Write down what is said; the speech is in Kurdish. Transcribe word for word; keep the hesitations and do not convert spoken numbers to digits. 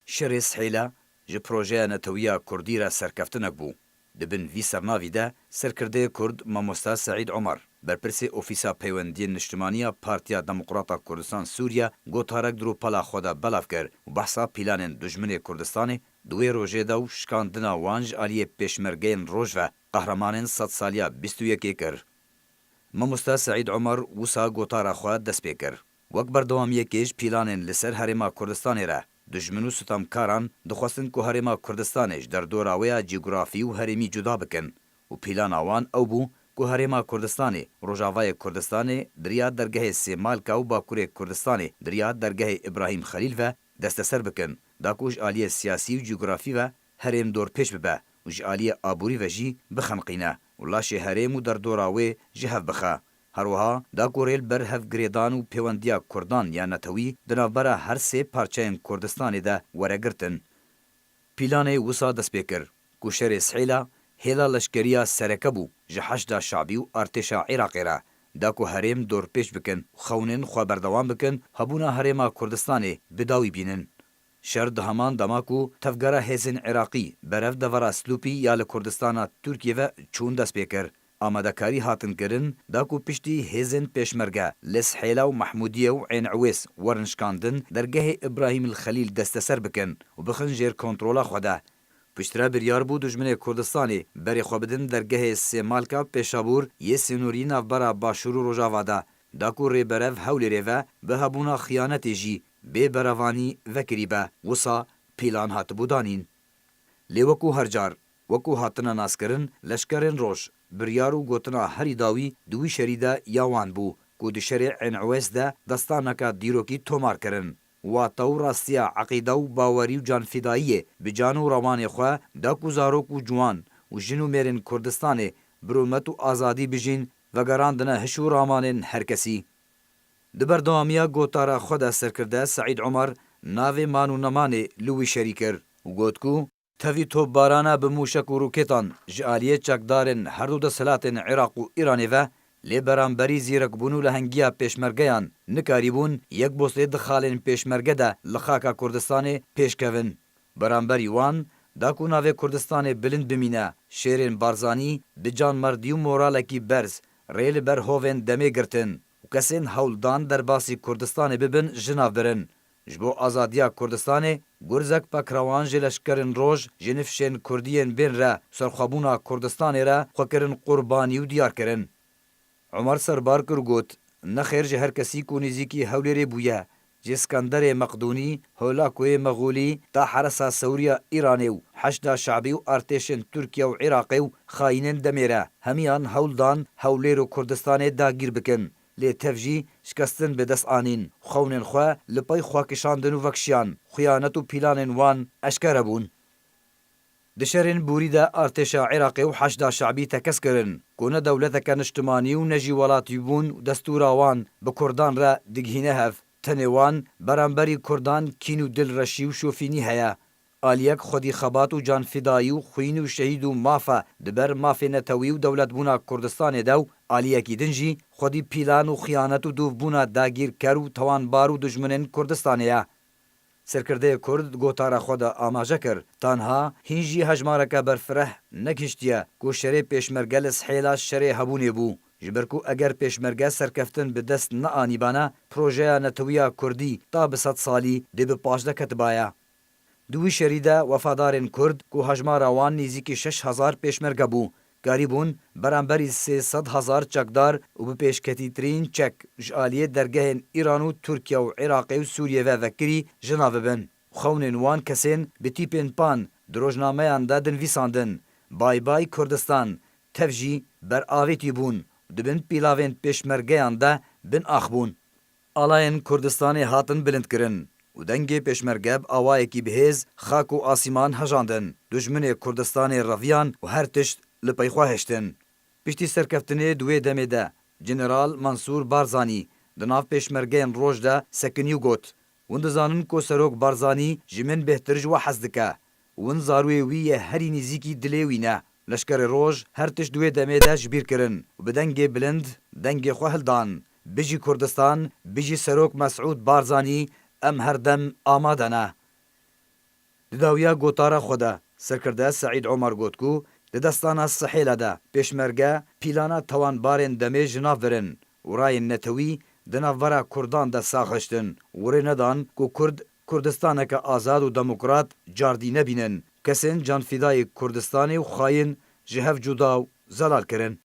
Şerê Sihêla ji projeya netewiya Kurdî re serkeftinek bû. Di bin vî sernavî de serkirdeyê Kurd Mamosta Seîd Omer, berpirsê Ofîsa Peywendiyên Niştimaniya Partiya Demokrata Kurdistan Sûriye gotarek di rûpela xwe de belav kir û behsa pîlanên dijminê Kurdistanê di wê rojê de û şikandina wan ji aliyê pêşmergeyên Rojve, qehremanên sedsaliya bîst û yekê kir. Mamosta Seîd Omer wisa gotara xwe dest pê kir. Wek berdewamiyekê ji pîlanên li ser Herêma Kurdistanê re, dijmin û sitemkaran dixwestin ku Herêma Kurdistanê ji derdora wê ya cîografî û herêmî cuda bikin û pîlana wan ew bû ku Herêma Kurdistanê, Rojavayê Kurdistanê di riya dergehê Sêmalka û Bakurê Kurdistanê di riya dergehê Îbrahîm Xelîl ve desteser bikin, da ku ji aliyê siyasî û cîografî ve herêm dorpêç bibe û ji aliyê aborî ve jî bixeniqîne û laşê herêm û derdora wê ji hev bixe. Her wiha da ku rê li ber hevgirêdan û pêwendiya Kurdan ya netewî di navbera her sê parçeyên Kurdistanê de were girtin. Pîlanê wisa dest pê kir ku şerê Sihêla hêla leşkeriya sereke bû ji Heşda Şabî û artêşa Iraqê re, da ku herêm dorpêç bikin û xewnên xwe berdewam bikin, hebûna Herêma Kurdistanê bi dawî bînin. Şer di heman dema ku tevgera hêzên Iraqî berev devera Silûpî ya li Kurdistana Tirkiyê ve çûn dest pê kir, amadekarî hatin kirin da ku piştî hêzên pêşmerge li Sihêla û Mehmûdiye û Ên Ewês werin şikandin dergehê Îbrahîm el Xelîl desteser bikin û bixin jêr kontrola xwe de. Piştre biryar bû dijminê Kurdistanê berê xwe bidin dergehê Sêmalka Pêşabûr yê sînorî navbera Başûr û Rojava de, da ku rêberev Hewlêrê ve bi hebûna xiyanetê jî bê berevanî vekirîbe, wisa pîlan hatibû danîn. Lê wekû her car, wekû hatine naskirin, leşkerên Roj, biryar û gotina herî dawî di wî şerî de ya wan bû, ku di şerê Ên Ewês de destaneke dîrokî tomar kirin. Wate û rastiya eqîde û bawerî û canfidayiyê bi can û rewanê xwe da ku zarok û ciwan û jin û mêrên Kurdistanê bi rûmet û azadî bijîn, vegerandine hiş û ramanên herkesî. Di berdewamiya gotara xwe de serkirde Seîd Omer navê man û nemanê li wî şerî kir û got ku, tevî topbarana bi mûşek û rokêtan ji aliyê çekdarên her du desthilatên Iraq û Îranê ve, lê beramberî zîrekbûn û lehengiya pêşmergeyan nikarîbûn yek bostê di xalên pêşmerge de li xaka Kurdistanê pêş kevin. Beramberî wan, da ku navê Kurdistanê bilind bimîne, şêrên Barzanî bi canmerdî û moralekî berz rê li ber hovên demê girtin û kesên hewl dan derbasî Kurdistanê bibin ji nav birin. Ji bo azadiya Kurdistanê, gurzek pekrewan ji leşkerên Roj ji nifşên Kurdiyên bên re serxwebûna Kurdistanê re xwe kirin qurbanî û diyar kirin. Omer serbal kir û got, nexêr ji her kesî ku nêzîkî Hewlêrê bûye, ji Skenderê Meqdûnî, Holakoyê Mexûlî, ta Heresa Sewriya Îranê û Heşda Şabî û artêşên Tirkiye û Iraqê û xayînên demê re, hemiyan hewl dan Hewlêr û Kurdistanê dagîr bikin. Lê tev jî şikestin bi dest anîn. Xewnên xwe li pey xwe kişandin û vekişiyan. Xiyanet û pîlanên wan eşkere bûn. Di şerên borî de artêşa Iraqê û Heşda Şabî tekez kirin, ku ne dewleteke niştimanî û ne jî welatîbûn û destûra wan bi Kurdan re digihîne hev. Tenê wan beramberî Kurdan kîn û dilreşî û şofînî heye. Aliyek xwedî xebat û canfidayî û xwîn û şehîd û maf e di ber mafê netewî û dewletbûna Kurdistanê de û aliyekî din jî xwedî pîlan û xiyanet û dûvbûna dagîrker û tawanbar û dijminên Kurdistanê ye. Serkirdeyê Kurd di gotara xwe de amaje kir, tanha hîn jî hejmareke berfireh negihiştiye ku şerê pêşmerge li Sihêla şerê hebûnê bû. Ji ber ku eger pêşmerge serkeftin bi dest neanîbane, projeya netewiya Kurdî ta bi sed salî dê bi paş de ketibaye. Di wî şerî de wefadarên Kurd ku hejmara wan nêzîkî şeş hezar pêşmerge bû, karîbûn beramberî sê sed hezar çekdar û bi pêşketîtirîn çek ji aliyê dergehên Îran û Tirkiye û Iraqê û Sûriyê ve vekirî ji nav bibin. Xewnên wan kesên bi tîpên pan di rojnameyan de dinivîsandin, Bay bay Kurdistan, tev jî ber avêtî bûn, di bin pîlavên pêşmergeyan de bin ax bûn. Alayên Kurdistanê hatin bilindkirin û dengê pêşmerge bi awayekî bihêz xak û asîman hejandin. Dijminê Kurdistanê reviyan û her tişt li pey xwe hiştin. Piştî serkeftinê di wê demê de General Mansûr Barzanî di nav pêşmergeyên Roj de sekinî û got, hûn dizanin ku Serok Barzanî ji min bêhtir ji we hez dike. Win zarûyê wî yê herî nêzîkî dilê wî ne. Leşkerê Roj her tişt di wê demê de ji bîr kirin û bi dengê bilind dengê xwe hildan. Bijî Kurdistan, bijî Serok Mesûd Barzanî, em her dem amade ne. Di dawiya gotara xwe de, Serkirde Seîd Omar got ku di destana Sihêle de pêşmerge pîlana tawanbarên demê ji nav birin û rayên netewî di navbera Kurdan de saxiştin û rê nedan ku Kurd Kurdistaneke azad û demokrat cardî nebînin. Kesên canfîdayê Kurdistanê û xayîn ji hev cuda û zelal kirin.